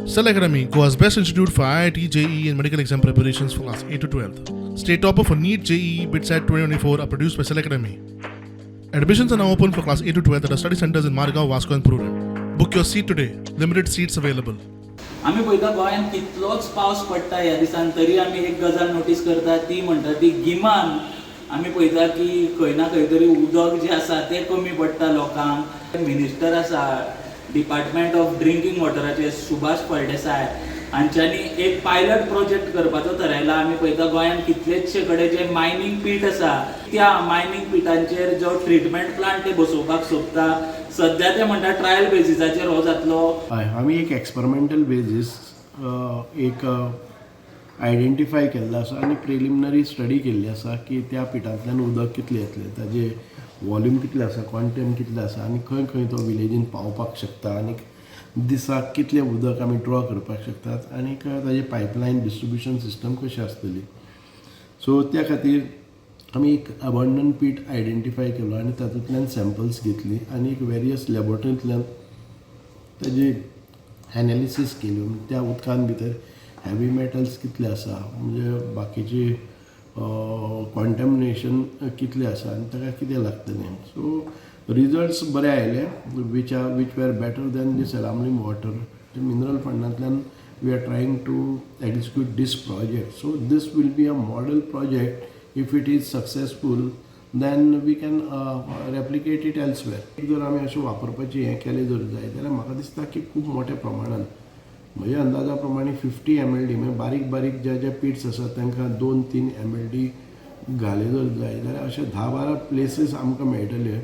Cell Academy, Goa's best institute for IIT, JEE, and medical exam preparations for class 8 to 12. State topper for NEET, JEE, BITSAT 2024 are produced by Cell Academy. Admissions are now open for class 8 to 12 at our study centers in Margao, Vasco, and Prudent. Book your seat today. Limited seats available. आमी पळयता, गोंयांत कितलोच पावस पडटा ह्या दिसान, तरी आमी एक गजाल नोटीस करता, ती म्हणटा ती गिमान आमी पळयता की खंय ना खंय तरी उदक जें आसा तें कमी पडटा लोकांक. मिनिस्टर आसा डिपार्टमेंट ऑफ ड्रिंकींग वॉटराचे, सुभाष फळदेसाय हांच्यांनी एक पायलट प्रोजेक्ट करपाचो थरयला. आमी पळयता, गोंयांत कितलेचशे कडेन जे मायनींग पीट आसा, त्या मायनींग पिटांचेर जो ट्रिटमेंट प्लांट ते बसोवपाक सोदता. सद्या ते म्हणटा ट्रायल बेजिसाचेर हो जातलो. हय, आमी एक एक्सपेरिमेंटल बेजीस एक आयडेंटिफाय केल्लो आसा आनी प्रिलिमिनरी स्टडी केल्ली आसा की त्या पिटांतल्यान उदक कितलें येतलें, ताजें वॉल्यूम कितलें आसा, कॉन्टेंट कितलें आसा आनी खंय खंय तो विलेजीन पावपाक शकता आनी दिसाक कितलें उदक आमी ड्रॉ करपाक शकतात आनी ताजें पायपलायन डिस्ट्रिब्युशन सिस्टम कशी आसतली. सो त्या खातीर आमी एक अबंडन पीट आयडेंटिफाय केलो आनी तातूंतल्यान सॅम्पल्स घेतली आनी एक वेरियस लॅबोरेटरींतल्यान ताजी एनालिसीस केली. त्या उदकान भितर हेवी मेटल्स कितले आसा, म्हणजे बाकीची कॉन्टेमिनेशन कितलें आसा आनी ताका कितें लागतलें. सो रिजल्ट्स बरे आयले, which were better than the Selaulim water. Mineral फंडांतल्यान we are trying to execute this project, so this will be a model project. If it is successful, then we can replicate it elsewhere. जर आमी अशें वापरपाचें हें केलें जर जायत जाल्यार म्हाका दिसता की खूब मोठ्या प्रमाणान, म्हज्या अंदाजा प्रमाणे 50 एमएलडी, म्हणजे बारीक बारीक जे जे पिट्स आसात तांकां 2-3 एमएलडी घाले जर जाय जाल्यार अशे 10-12 प्लेसीस आमकां मेळटले.